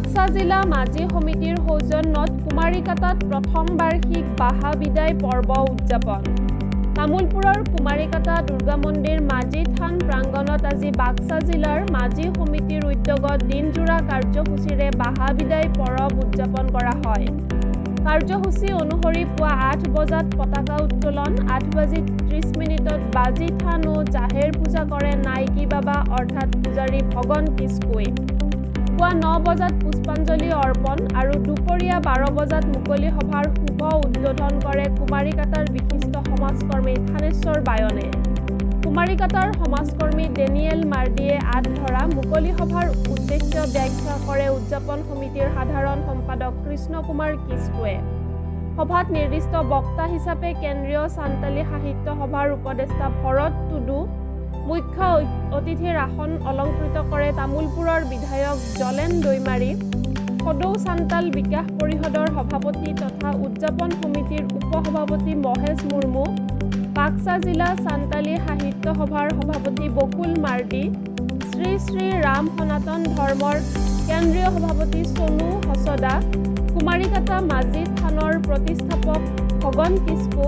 বাক্সা জিলা মাঝি সমিতিৰ সৌজন্যত কুমাৰীকাটাত প্ৰথম বাৰ্ষিক বাহা বিদায় পৰ্ব উদযাপন। তামুলপুৰৰ কুমাৰীকাটা দুৰ্গা মন্দিৰ মাঝি থান প্ৰাংগণত আজি বাক্সা জিলাৰ মাঝি সমিতিৰ উদ্যোগত দিনজোৰা কাৰ্যসূচীৰে বাহা বিদায় পৰৱ উদযাপন কৰা হয়। কাৰ্যসূচী অনুসৰি পুৱা 8 বজাত পতাকা উত্তোলন, 8 বাজি 30 মিনিটত বাজি থান ও জাহেৰ পূজা কৰে নাইকি বাবা অৰ্থাৎ পূজাৰী ভগন কিস্কুই। পুৱা 9 বজাত পুষ্পাঞ্জলি অৰ্পণ আৰু দুপৰীয়া 12 বজাত মুকলি সভাৰ শুভ উদ্বোধন কৰে কুমাৰীকাটাৰ বিশিষ্ট সমাজকৰ্মী থানেশ্বৰ বায়নে। কুমাৰীকাটাৰ সমাজকৰ্মী ডেনিয়েল মাৰ্ডিয়ে আঁত ধৰা মুকলি সভাৰ উদ্দেশ্য ব্যাখ্যা কৰে উদযাপন সমিতিৰ সাধাৰণ সম্পাদক কৃষ্ণ কুমাৰ কিস্কুৱে। সভাত নিৰ্দিষ্ট বক্তা হিচাপে কেন্দ্ৰীয় চান্তালী সাহিত্য সভাৰ উপদেষ্টা ভৰত টুডু, মুখ্য অতিথিৰ আসন অলংকৃত কৰে তামুলপুৰৰ বিধায়ক জলেন দৈমাৰী, সদৌ চান্তাল বিকাশ পৰিষদৰ সভাপতি তথা উদযাপন সমিতিৰ উপ সভাপতি মহেশ মুৰ্মু, বাক্সা জিলা চান্তালী সাহিত্য সভাৰ সভাপতি বকুল মাৰ্ডি, শ্ৰী শ্ৰী ৰাম সনাতন ধৰ্মৰ কেন্দ্ৰীয় সভাপতি চনু হচদা, কুমাৰীকাটা মাঝি থানৰ প্ৰতিষ্ঠাপক ভগন কিস্কু,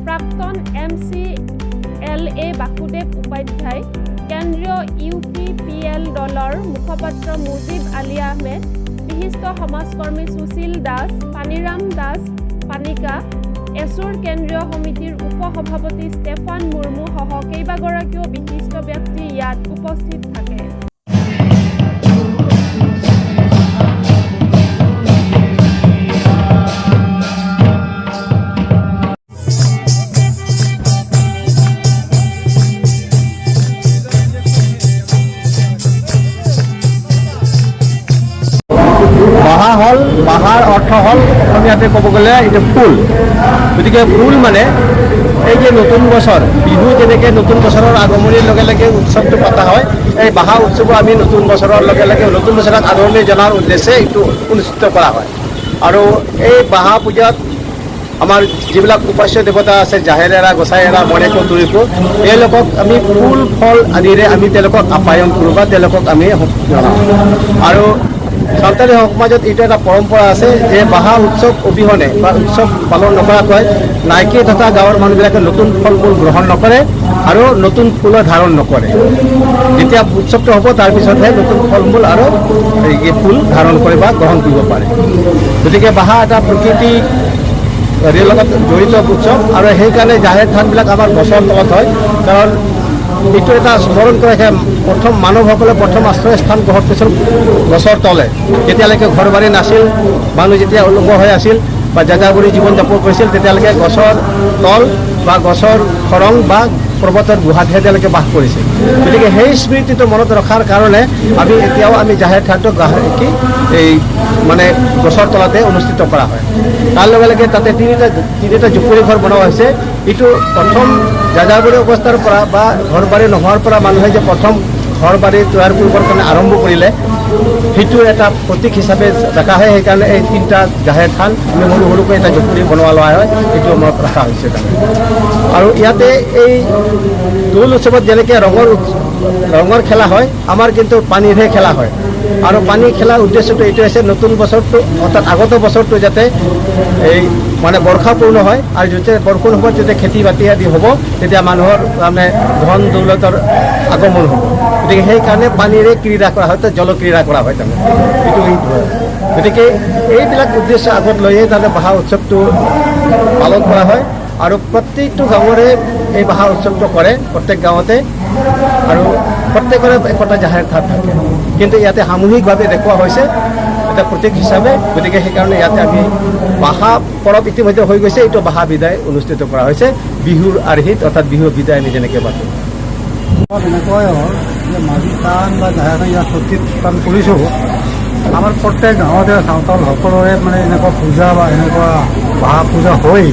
প্ৰাক্তন এম.চি.এল.এ. বাসুদেৱ উপাধ্যায়, কেন্দ্ৰীয় ইউ.পি.পি.এল দলৰ মুখপাত্ৰ মুজিব আলী আহমেদ, বিশিষ্ট সমাজকৰ্মী সুশীল দাস, পানীৰাম দাস পানিকা, এছুৰ কেন্দ্ৰীয় সমিতিৰ উপ সভাপতি ষ্টেফান মুৰ্মুসহ কেইবাগৰাকীও বিশিষ্ট ব্যক্তি ইয়াত উপস্থিত থাকে। বাহা হ'ল, বাহাৰ অৰ্থ হ'ল অসমীয়াতে ক'ব গ'লে এইটো ফুল। গতিকে ফুল মানে এই যে নতুন বছৰ, বিহু যেনেকৈ নতুন বছৰৰ আগমনিৰ লগে লগে উৎসৱটো পতা হয়, এই বাহা উৎসৱো আমি নতুন বছৰৰ লগে লগে নতুন বছৰত আদৰণি জনাৰ উদ্দেশ্যে এইটো অনুষ্ঠিত কৰা হয়। আৰু এই বাহা পূজাত আমাৰ যিবিলাক উপাস্য দেৱতা আছে, জাহেৰেৰা, গোসাইএৰা, মণেকো, তুৰিকো, তেওঁলোকক আমি ফুল ফল আদিৰে আমি তেওঁলোকক আপ্যায়ন কৰোঁ বা তেওঁলোকক আমি জনাওঁ। আৰু চান্তালী সমাজত এইটো এটা পৰম্পৰা আছে যে বাহা উৎসৱ অবিহনে বা উৎসৱ পালন নকৰাকৈ নাইকি তথা গাঁৱৰ মানুহবিলাকে নতুন ফল মূল গ্ৰহণ নকৰে আৰু নতুন ফুলৰ ধাৰণ নকৰে। যেতিয়া উৎসৱটো হ'ব, তাৰপিছতহে নতুন ফল মূল আৰু এই ফুল ধাৰণ কৰে বা গ্ৰহণ কৰিব পাৰে। গতিকে বাহা এটা প্ৰকৃতিক হেৰিৰ লগত জড়িত উৎসৱ আৰু সেইকাৰণে জাহেৰ থানবিলাক আমাৰ গছৰ তলত হয়। কাৰণ এইটো এটা স্মৰণ কৰে, প্ৰথম মানৱসকলে প্ৰথম আশ্ৰয়স্থান গ্ৰহণ কৰিছিল গছৰ তলে। যেতিয়ালৈকে ঘৰ বাৰী নাছিল, মানুহ যেতিয়া উলংগ হৈ আছিল বা যাযাবৰী জীৱন যাপন কৰিছিল, তেতিয়ালৈকে গছৰ তল বা গছৰ খৰং বা পৰ্বতৰ গুহাতহে তেওঁলোকে বাস কৰিছিল। গতিকে সেই স্মৃতিটো মনত ৰখাৰ কাৰণে আমি এতিয়াও আমি জাহেৰ থানটো কি এই মানে গছৰ তলতে অনুষ্ঠিত কৰা হয়। তাৰ লগে লগে তাতে তিনিটা তিনিটা জুপুৰি ঘৰ বনোৱা হৈছে। এইটো প্ৰথম যাযাবৰী অৱস্থাৰ পৰা বা ঘৰ বাৰী নোহোৱাৰ পৰা মানুহে যে প্ৰথম ঘৰ বাৰী তৈয়াৰ কৰিবৰ কাৰণে আৰম্ভ কৰিলে, সেইটো এটা প্ৰতীক হিচাপে ৰখা হয়। সেইকাৰণে এই তিনিটা জাহেৰ থান আমি সৰু সৰুকৈ এটা জুপুৰি বনোৱা লোৱা হয়, সেইটো মনত ৰখা হৈছে তাৰমানে। আৰু ইয়াতে এই দৌল উৎসৱত যেনেকৈ ৰঙৰ খেলা হয়, আমাৰ কিন্তু পানীৰহে খেলা হয়। আৰু পানী খেলাৰ উদ্দেশ্যটো এইটো হৈছে, নতুন বছৰটো অৰ্থাৎ আগত বছৰটো যাতে এই মানে বৰ্ষাপূৰ্ণ হয় আৰু যেতিয়া বৰষুণ হ'ব, যেতিয়া খেতি বাতি আদি হ'ব, তেতিয়া মানুহৰ মানে ধন দৌলতৰ আগমন হ'ব। গতিকে সেইকাৰণে পানীৰে ক্ৰীড়া কৰা হয়, জলক্ৰীড়া কৰা হয় তাৰমানে এইটো। গতিকে এইবিলাক উদ্দেশ্য আগত লৈয়ে তাৰমানে বাহা উৎসৱটো পালন কৰা হয়। আৰু প্ৰত্যেকটো গাঁৱৰে এই বাহা উৎসৱটো কৰে, প্ৰত্যেক গাঁৱতে আৰু প্ৰত্যেকৰে একোটা জাহেৰ থান থাকে। কিন্তু ইয়াতে সামূহিকভাৱে দেখুওৱা হৈছে এটা প্ৰতীক হিচাপে। গতিকে সেইকাৰণে ইয়াতে আমি বাহা পৰৱ ইতিমধ্যে হৈ গৈছে, এইটো বাহা বিদায় অনুষ্ঠিত কৰা হৈছে বিহুৰ আৰ্হিত, অৰ্থাৎ বিহুৰ বিদায় আমি যেনেকৈ পাতোঁ। এনেকুৱাই হ'ল যে মাঝি থান বা জাহেৰ থান ইয়াত প্ৰতিষ্ঠান কৰিছোঁ। আমাৰ প্ৰত্যেক গাঁৱতে চাওতাল সকলোৰে মানে এনেকুৱা পূজা বা এনেকুৱা বাহা পূজা হয়।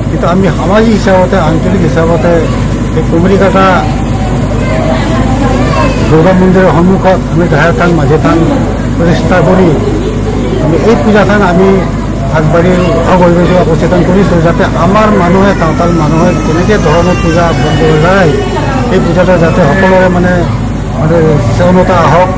কিন্তু আমি সামাজিক হিচাপতে, আঞ্চলিক হিচাপতে এই কুমৰিকাটা দুৰ্গা মন্দিৰৰ সন্মুখত আমি জাহেৰ থান, মাঝি থান প্ৰতিষ্ঠা কৰি আমি এই পূজাখন আমি আগবাঢ়ি হৈ গৈছোঁ, অৱস্থান কৰিছোঁ, যাতে আমাৰ মানুহে, চাওতাল মানুহে যেনেকৈ ধৰণৰ পূজা বন্ধ হৈ যায়, এই পূজাটো যাতে সকলোৰে মানে মানে সচেতনতা আহক।